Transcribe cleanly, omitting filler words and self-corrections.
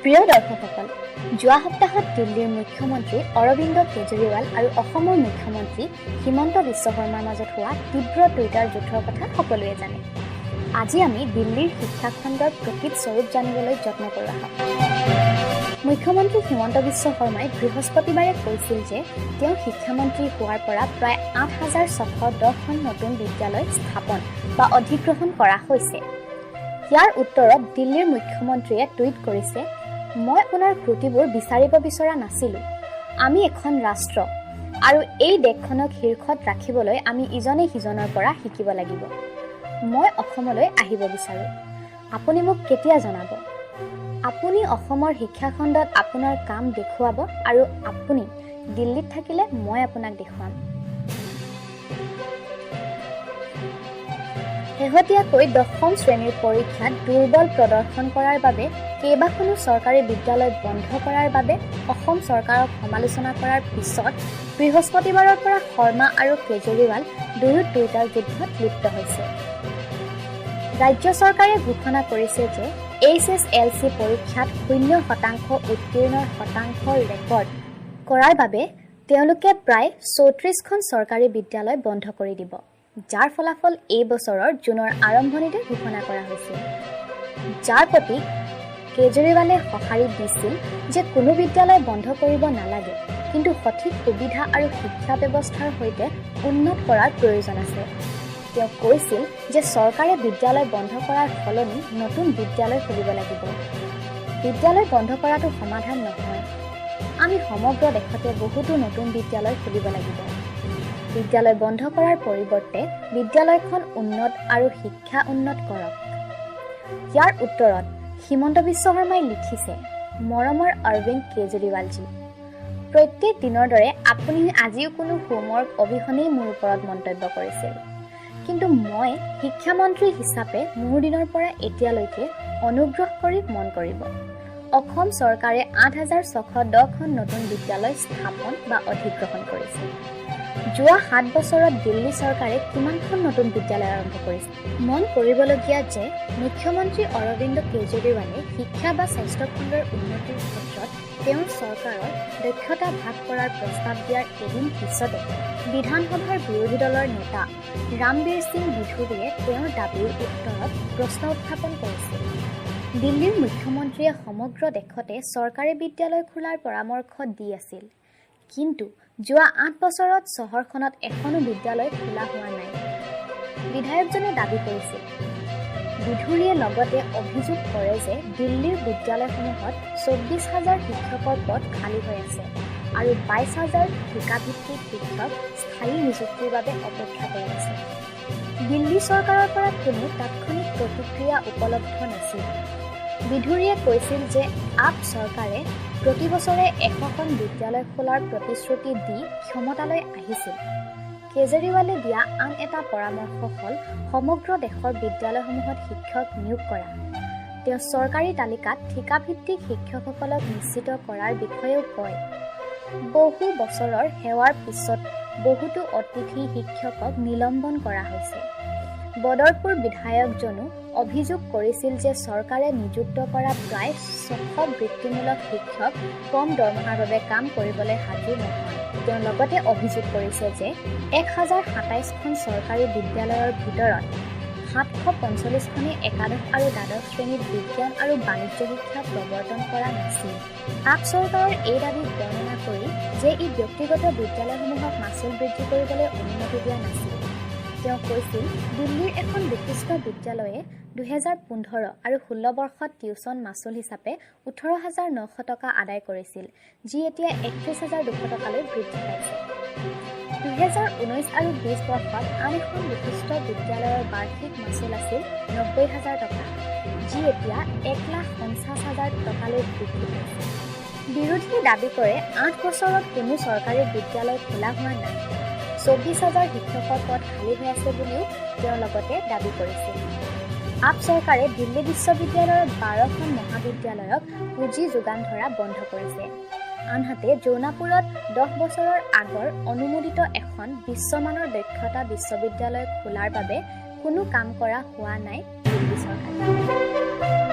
প্ৰিয় দৰ্শকসকল, যোৱা সপ্তাহত দিল্লীৰ মুখ্যমন্ত্ৰী অৰবিন্দ কেজৰিৱাল আৰু অসমৰ মুখ্যমন্ত্ৰী হিমন্ত বিশ্ব শৰ্মাৰ মাজত হোৱা তীব্ৰ টুইটাৰ যুদ্ধৰ কথা সকলোৱে জানে। আজি আমি দিল্লীৰ শিক্ষাখণ্ডৰ প্ৰকৃত স্বৰূপ জানিবলৈ যত্ন কৰোঁ আহক। মুখ্যমন্ত্ৰী হিমন্ত বিশ্ব শৰ্মাই বৃহস্পতিবাৰে কৈছিল যে তেওঁ শিক্ষামন্ত্ৰী হোৱাৰ পৰা প্ৰায় 8610খন নতুন বিদ্যালয় স্থাপন বা অধিগ্ৰহণ কৰা হৈছে। ইয়াৰ উত্তৰত দিল্লীৰ মুখ্যমন্ত্ৰীয়ে টুইট কৰিছে, "মই আপোনাৰ ক্ৰুটিবোৰ বিচাৰিব বিচৰা নাছিলোঁ। আমি এখন ৰাষ্ট্ৰ আৰু এই দেশখনক শীৰ্ষত ৰাখিবলৈ আমি ইজনে সিজনৰ পৰা শিকিব লাগিব। মই অসমলৈ আহিব বিচাৰোঁ। আপুনি মোক কেতিয়া জনাব? আপুনি অসমৰ শিক্ষাখণ্ডত আপোনাৰ কাম দেখুৱাব আৰু আপুনি দিল্লীত থাকিলে মই আপোনাক দেখুৱাম।" শেহতীয়াকৈ দশম শ্ৰেণীৰ পৰীক্ষাত দুৰ্বল প্ৰদৰ্শন কৰাৰ বাবে কেইবাখনো চৰকাৰী বিদ্যালয় বন্ধ কৰাৰ বাবে অসম চৰকাৰক সমালোচনা কৰাৰ পিছত বৃহস্পতিবাৰৰ পৰা শৰ্মা আৰু কেজৰিৱাল দুয়ো টুইটাৰ যুদ্ধত লিপ্ত হৈছে। ৰাজ্য চৰকাৰে ঘোষণা কৰিছে যে এইচএছএলচি পৰীক্ষাত 0% উত্তীৰ্ণৰ শতাংশ ৰেকৰ্ড কৰাৰ বাবে তেওঁলোকে প্ৰায় 34খন চৰকাৰী বিদ্যালয় বন্ধ কৰি দিব, যাৰ ফলাফল এই বছৰৰ জুনৰ আৰম্ভণিতে ঘোষণা কৰা হৈছিল। যাৰ প্ৰতি কেজৰিৱালে সঁহাৰি দিছিল যে কোনো বিদ্যালয় বন্ধ কৰিব নালাগে, কিন্তু সঠিক সুবিধা আৰু শিক্ষা ব্যৱস্থাৰ সৈতে উন্নত কৰাৰ প্ৰয়োজন আছে। তেওঁ কৈছিল যে চৰকাৰে বিদ্যালয় বন্ধ কৰাৰ সলনি নতুন বিদ্যালয় খুলিব লাগিব। বিদ্যালয় বন্ধ কৰাটো সমাধান নহয়। আমি সমগ্ৰ দেশতে বহুতো নতুন বিদ্যালয় খুলিব লাগিব। বিদ্যালয় বন্ধ কৰাৰ পৰিৱৰ্তে বিদ্যালয়খন উন্নত আৰু শিক্ষা উন্নত কৰক। ইয়াৰ উত্তৰত হিমন্ত বিশ্ব শৰ্মাই লিখিছে, "মৰমৰ অৰবিন্দ কেজৰিৱালজী, প্ৰত্যেক দিনৰ দৰে আপুনি আজিও কোনো হোমৱৰ্ক অবিহনেই মোৰ ওপৰত মন্তব্য কৰিছিল। কিন্তু মই শিক্ষামন্ত্ৰী হিচাপে মোৰ দিনৰ পৰা এতিয়ালৈকে, অনুগ্ৰহ কৰি মন কৰিব, অসম চৰকাৰে 8610খন নতুন বিদ্যালয় স্থাপন বা অধিগ্ৰহণ কৰিছে। যোৱা 7 বছৰত দিল্লী চৰকাৰে কিমানখন নতুন বিদ্যালয় আৰম্ভ কৰিছে?" মন কৰিবলগীয়া যে মুখ্যমন্ত্ৰী অৰবিন্দ কেজৰিৱালে শিক্ষা বা স্বাস্থ্যখণ্ডৰ উন্নতিৰ ক্ষেত্ৰত তেওঁৰ চৰকাৰৰ দক্ষতা ভাগ কৰাৰ প্ৰস্তাৱ দিয়াৰ এদিন পিছতে বিধানসভাৰ বিৰোধী দলৰ নেতা ৰামবীৰ সিং বিধুৰীয়ে তেওঁৰ দাবীৰ উত্তৰত প্ৰশ্ন উত্থাপন কৰিছিল। দিল্লীৰ মুখ্যমন্ত্ৰীয়ে সমগ্ৰ দেশতে চৰকাৰী বিদ্যালয় খোলাৰ পৰামৰ্শ দি আছিল, কিন্তু যোৱা 8 বছৰত চহৰখনত এখনো বিদ্যালয় খোলা হোৱা নাই, বিধায়কজনে দাবী কৰিছিল। বিধুৰীয়ে লগতে অভিযোগ কৰে যে দিল্লীৰ বিদ্যালয়সমূহত 24 হাজাৰ শিক্ষকৰ পদ খালী হৈ আছে আৰু 22 হাজাৰ ঠিকাভিত্তিক শিক্ষক স্থায়ী নিযুক্তিৰ বাবে অপেক্ষা কৰি আছে। দিল্লী চৰকাৰৰ পৰা কোনো তাৎক্ষণিক প্ৰতিক্ৰিয়া উপলব্ধ নাছিল। বিধুৰীয়ে কৈছিল যে আপ চৰকাৰে প্ৰতি বছৰে 100খন বিদ্যালয় খোলাৰ প্ৰতিশ্ৰুতি দি ক্ষমতালৈ আহিছিল। কেজৰিৱালে দিয়া আন এটা পৰামৰ্শ হ'ল সমগ্ৰ দেশৰ বিদ্যালয়সমূহত শিক্ষক নিয়োগ কৰা। তেওঁ চৰকাৰী তালিকাত ঠিকাভিত্তিক শিক্ষকসকলক নিশ্চিত কৰাৰ বিষয়েও কয়। বহু বছৰৰ সেৱাৰ পিছত বহুতো অতিথি শিক্ষকক নিলম্বন কৰা হৈছে। বদৰপুৰ বিধায়কজনো অভিযোগ কৰিছিল যে চৰকাৰে নিযুক্ত কৰা প্ৰায় 600 বৃত্তিমূলক শিক্ষক কম দৰমহাৰ বাবে কাম কৰিবলৈ সাজু নহয়। তেওঁ লগতে অভিযোগ কৰিছে যে 1027খন চৰকাৰী বিদ্যালয়ৰ ভিতৰত 745খনে একাদশ আৰু দ্বাদশ শ্ৰেণীত বিজ্ঞান আৰু বাণিজ্য শিক্ষা প্ৰৱৰ্তন কৰা নাছিল। আপ চৰকাৰৰ এই দাবীক বৰ্ণনা কৰি যে ই ব্যক্তিগত বিদ্যালয়সমূহক মাচুল বৃদ্ধি কৰিবলৈ অনুমতি দিয়া নাছিল। তেওঁ কৈছিল, দিল্লীৰ এখন বিশিষ্ট বিদ্যালয়ে 2015 আৰু 16 বৰ্ষত টিউচন মাচুল হিচাপে 18,900 টকা আদায় কৰিছিল, যি এতিয়া 31,200 টকালৈ বৃদ্ধি পাইছে। 2019 আৰু 20 বৰ্ষত আন এখন বিশিষ্ট বিদ্যালয়ৰ বাৰ্ষিক মাচুল আছিল 90,000 টকা, যি এতিয়া 1,50,000 টকালৈ বৃদ্ধি পাইছে। বিৰোধীয়ে দাবী কৰে, 8 বছৰত কোনো চৰকাৰী বিদ্যালয় খোলা হোৱা নাই। 24 হাজাৰ শিক্ষকৰ পদ খালী হৈ আছে বুলিও তেওঁ লগতে দাবী কৰিছিল। আপ চৰকাৰে দিল্লী বিশ্ববিদ্যালয়ৰ 12খন মহাবিদ্যালয়ক পুঁজি যোগান ধৰা বন্ধ কৰিছে। আনহাতে জৌনপুৰত 10 বছৰৰ আগৰ অনুমোদিত এখন বিশ্বমানৰ দক্ষতা বিশ্ববিদ্যালয় খোলাৰ বাবে কোনো কাম কৰা হোৱা নাই দিল্লী চৰকাৰে।